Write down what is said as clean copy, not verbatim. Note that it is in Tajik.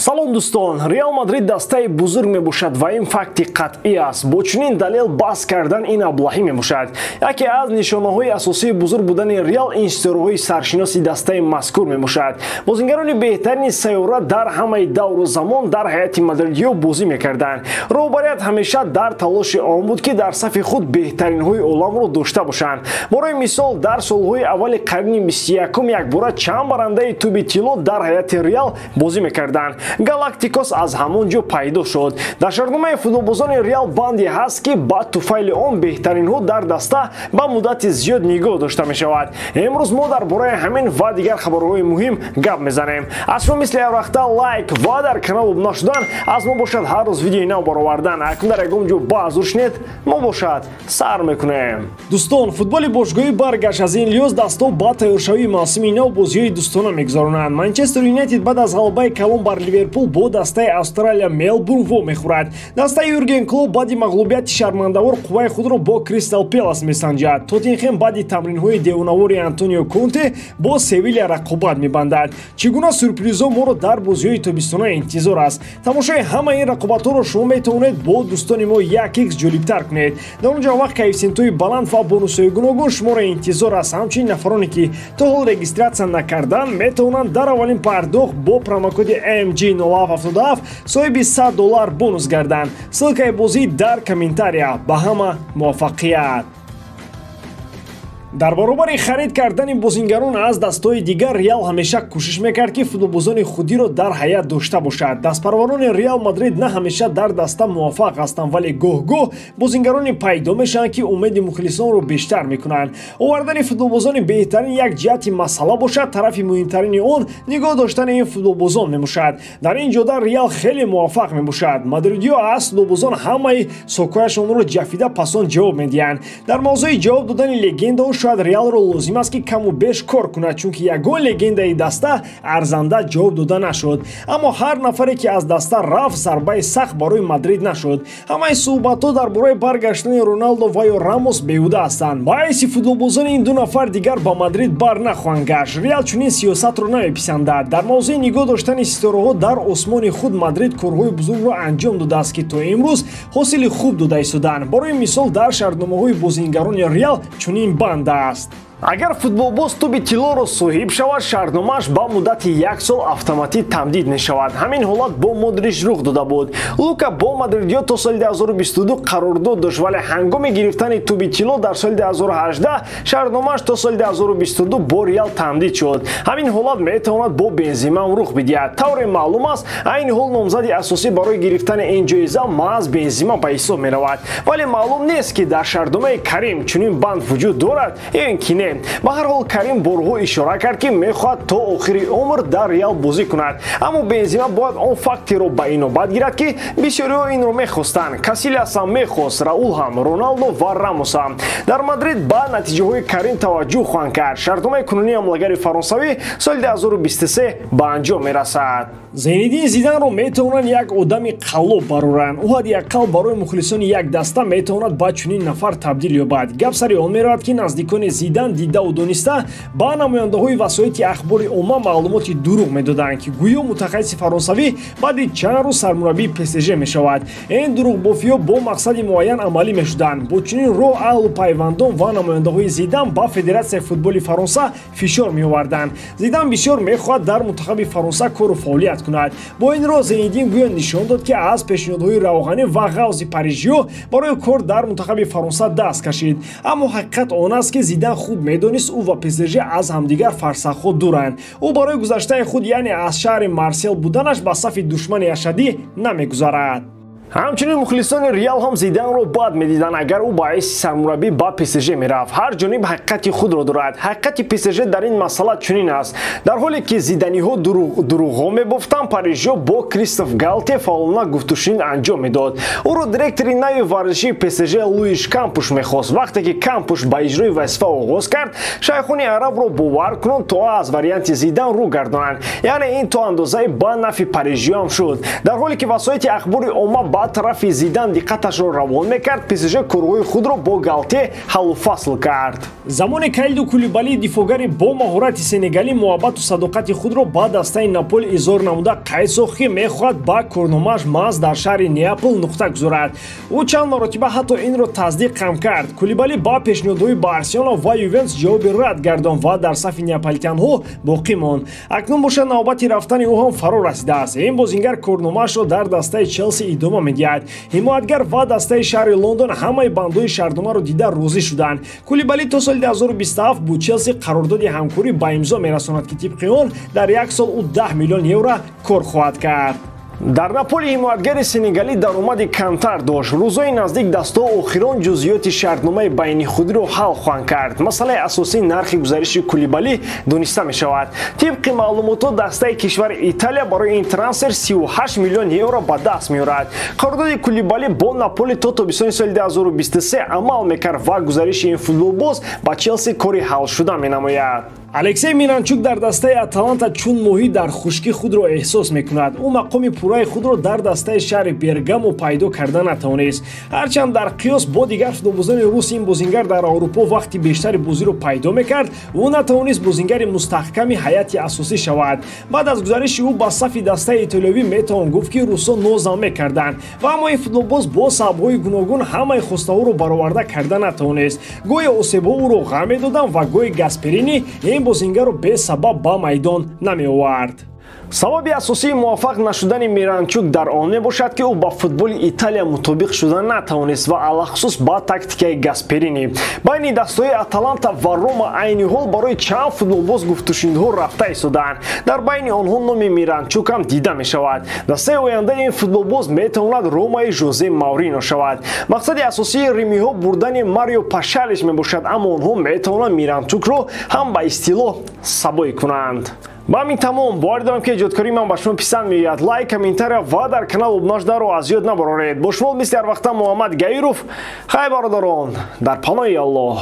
Салом дӯстон, Реал Мадрид дастаи бузург мебошад ва ин факти қатъӣ аст. Бо чунин далел баҳс кардан ин аблаҳӣ мебошад. Яке аз нишонаҳои асосии бузург будани Реал ин ситораҳои саршиноси дастаи мазкур мебошад. Бозингарони беҳтарини сайёра дар ҳамаи давру замон дар ҳайати мадридиё бозӣ мекарданд. Роҳбарият ҳамеша дар талоши он буд, ки дар сафи худ беҳтаринҳои оламро дошта бошанд. Барои мисол, дар солҳои аввали қарни 21 якбора чанд барандаи тӯби тилло дар ҳайати Реал бозӣ мекарданд. Галактикос аз ҳамон ҷо пайдо шуд. Дар шартномаи футболбозони Реал банде ҳаст, ки ба туфайли он беҳтаринҳо дар даста ба муддати зиёд нигоҳ дошта мешавад. Имрӯз мо дар бораи ҳамин ва дигар хабарҳои муҳим гап мезанем. Аз шумо мисли ҳар вақта лайк ва дар канал обуна шудан, аз мо бошад ҳар рӯз видеои нав баровардан. Акнун дар ягон ҷо баҳзур шинед, мо бошад сар мекунем. Дӯстон, футболи бошгоҳӣ баргашт. Аз ин лиҳоз дастҳо ба тайёршавии мавсими нав бозиҳои дӯстона мегузаронанд. Манчестер Юнайтед баъд аз ғалабаи калон бар Ливерпул бо дастаи Австралия Мелбурн вомехӯрад. Дастаи Юрген Клоп баъди мағлубияти шармандавор қувваи худро бо Кристал Пелас месанҷад. Тоттенхем баъди тамринҳои девонавори Антонио Конте бо Севилия рақобат мебандад. Чӣ гуна сюрпризҳо моро дар бозиҳои тобистона интизор аст? Тамошои ҳамаи ин рақобатҳоро шумо метавонед бо дӯстони мо 1x ҷолибтар кунед. Дар он ҷо вақт коэффисиентҳои баланд ва бонусҳои гуногун шуморо интизор аст. Ҳамчунин нафароне, ки то ҳол регистрация накардан, метавонанд дар аввалин пардохт бо промокоди MG0777 соҳиби $100 бонус гарданд. Ссылкаи бозӣ дар комментария. Ба ҳама муваффақият. Дар баробари харид кардани бозингарон аз дастҳои дигар, Реал ҳамеша кӯшиш мекард, ки футболбозони худиро дар ҳайат дошта бошад. Дастпарварони Реал Мадрид на ҳамеша дар даста муваффақ ҳастанд, вале гоҳ-гоҳ бозингароне пайдо мешаванд, ки умеди мухлисонро бештар мекунанд. Овардани футболбозони беҳтарин як ҷиҳати масъала бошад, тарафи муҳимтарини он нигоҳ доштани ин футболбозон мебошад. Дар ин ҷода Реал хеле муваффақ мебошад. Мадридиё аз футболбозон ҳамаи сокҳояшонро ҷафида пасон ҷавоб медиҳанд. Дар мавзӯи ҷавоб додани легендаҳо шояд Реалро лозим аст, ки каму беш кор кунад, чунки ягон легендаи даста арзанда ҷавоб дода нашуд. Аммо ҳар нафаре, ки аз даста рафт, зарбаи сахт барои Мадрид нашуд. Ҳамаи суҳбатҳо дар бораи баргаштани Роналдо ва ё Рамос беҳуда ҳастанд. Ба ҳайси футболбозони ин ду нафар дигар ба Мадрид бар нахоҳанд гашт. Реал чунин сиёсатро намеписандад. Дар мавзӯи нигоҳ доштани ситораҳо дар осмони худ Мадрид корҳои бузургро анҷом додааст, ки то имрӯз ҳосили хуб дода истоданд. Барои мисол, дар шартномаҳои бозингарони Реал чунин банд аст: агар футболбоз тӯби тиллоро соҳиб шавад, шартномааш ба муддати як сол автоматӣ тамдид мешавад. Ҳамин ҳолат бо Модрич рух дода буд. Лука бо мадридиё то соли 2022 қарордод дошт, вале ҳангоми гирифтани тӯби тилло дар соли 2018 шартномааш то соли 2022 бо Реал тамдид шуд. Ҳамин ҳолат метавонад бо Бензимаам рух бидиҳад. Тавре маълум аст, айни ҳол номзади асосӣ барои гирифтани ин ҷоиза маҳз Бензима ба ҳисоб меравад, вале маълум нест, ки дар шартномаи Карим чунин банд вуҷуд дорад ё ин ки не. Ба ҳар ҳол, Карим борҳо ишора кард, ки мехоҳад то охири умр дар Реал бозӣ кунад. Аммо Бензима бояд он фактеро ба инобат гирад, ки бисёриҳо инро мехостанд. Касилиас ҳам мехост, Раул ҳам, Роналдо ва Рамос ҳам. Дар Мадрид ба натиҷаҳои Карим таваҷҷӯҳ хоҳанд кард. Шартномаи кунунии ҳамлагари фаронсавӣ соли 2023 ба анҷом мерасад. Зайниддин Зиданро метавонанд як одами қаллоб бароранд. Ӯ ҳадди ақал барои мухлисони як даста метавонад ба чунин нафар табдил ёбад. Гап сари он меравад, ки наздикони Зидан дидаву дониста ба намояндаҳои васоити ахбори омма маълумоти дурӯғ медоданд, ки гӯё мутахассиси фаронсавӣ баъди чанд рӯз сармураббии ПСЖ мешавад. Ин дурӯғбофиҳо бо мақсади муайян амалӣ мешуданд. Бо чунин роҳ аҳлу пайвандон ва намояндаҳои Зидан ба Федератсияи футболи Фаронса фишор меоварданд. Зидан бисёр мехоҳад дар мунтахаби Фаронса кору фаъолият кунад. Бо ин роҳ Зайниддин гӯё нишон дод, ки аз пешниҳодҳои равғанӣ ва ғавзи парижиё барои кор дар мунтахаби Фаронса даст кашид. Аммо ҳақиқат он аст, ки Зидан хуб медонист, ӯ ва ПСЖ аз ҳамдигар фарсахҳо дуранд. Ӯ барои гузаштаи худ, яъне аз шаҳри Марсел буданаш, ба сафи душмани ашаддӣ намегузарад. Ҳамчунин мухлисони Реал ҳам Зиданро бад медиданд, агар ӯ ба ҳайси сармураббӣ ба ПСЖ мерафт. Ҳар ҷониб ҳақиқати худро дорад. Ҳақиқати ПСЖ дар ин масъала чунин аст: дар ҳоле ки зиданиҳо дурӯғҳо мебофтанд, парижиё бо Кристоф Галте фаъолона гуфтушунид анҷом медод. Ӯро директори нави варзишии ПСЖ Луиш Кампуш мехост. Вақте ки Кампуш ба иҷрои вазифа оғоз кард, шайхони арабро бовар кунанд, то аз варианти Зидан рӯ гардонанд. Яъне ин то андозае ба нафъи парижиёам шуд. Дар ҳоле ки васоити ахбори омма ба ба тарафи Зидан диққаташро равон мекард, ПСЖ корҳои худро бо Галте ҳаллу фасл кард. Замони Калиду Кулибали, дифоъгари бо маҳорати сенегалӣ, муҳаббату садоқати худро ба дастаи Наполи изҳор намуда, қайд сохт, ки мехоҳад ба корномааш маҳз дар шаҳри Неапол нуқта гузорад. Ӯ чанд маротиба ҳатто инро тасдиқ ҳам кард. Кулибали ба пешниҳодҳои Барселона ва Ювентус ҷавоби рад гардонд ва дар сафи неаполитянҳо боқӣ монд. Акнун бошад, навбати рафтани ӯ ҳам фаро расидааст. Ин бозингар корномаашро дар дастаи Челси идома медиҳад. Ҳимоятгар ва дастаи шаҳри Лондон ҳамаи бандҳои шартномаро дида розӣ шуданд. Кулибали то соли 2027 бо Челси қарордоди ҳамкорӣ ба имзо мерасонад, ки тибқи он дар як сол ӯ 10 миллион евро кор хоҳад кард. Дар Наполи ҳимоятгари сенегалӣ даромади камтар дошт. Рӯзҳои наздик дастҳо охирон ҷузъиёти шартномаи байнихудиро ҳал хоҳанд кард. Масъалаи асосии нархи гузариши Кулибалӣ дониста мешавад. Тибқи маълумотҳо, дастаи кишвари Италия барои ин трансфер 38 миллион евро ба даст меорад. Қарордоди Кулибалӣ бо Наполи то тобистони соли 2023 амал мекард ва гузариши ин футболбоз ба Челси кори ҳалшуда менамояд. Алексей Миранчук дар дастаи Аталанта чун моҳӣ дар хушкӣ худро эҳсос мекунад. Ӯ мақоми пурраи худро дар дастаи шаҳри Бергамо пайдо карда натавонист. Ҳарчанд дар қиёс бо дигар футболбозони рус ин бозингар дар Аврупо вақти бештари бозиро пайдо мекард, ӯ натавонист бозингари мустаҳками ҳайати асосӣ шавад. Баъд аз гузариши ӯ ба сафи дастаи итолиёвӣ метавон гуфт, ки русҳо нозам мекарданд, ва аммо ин футболбоз бо сабабҳои гуногун ҳамаи хостаҳоро бароварда карда натавонист. Гоҳе осебҳо ӯро ғам медоданд ва гоҳе Гасперини ин бозингарро бесабаб ба майдон намеовард. Сабаби асосии муваффақ нашудани Миранчук дар он мебошад, ки ӯ ба футболи Италия мутобиқ шуда натавонист ва алахусус ба тактикаи Гасперини. Байни дастҳои Аталанта ва Рома айни ҳол барои чанд футболбоз гуфтушунидҳо рафта истодаанд. Дар байни онҳо номи Миранчук ҳам дида мешавад. Дастаи ояндаи ин футболбоз метавонад Ромаи Жозе Маурино шавад. Мақсади асосии римиҳо бурдани Марио Пашалиш мебошад, аммо онҳо метавонанд Миранчукро ҳам ба истилоҳ сабоӣ кунанд. Ба ҳамин тамом. Боварӣ дорам, ки эҷодкории ман ба шумо писанд меояд. Лайк, комментария ва дар канал обуна шударо аз ёд набароред. Бо шумо мисли ҳар вақта Муҳаммад Гаиров. Хай, бародарон, дар паноҳи Аллоҳ.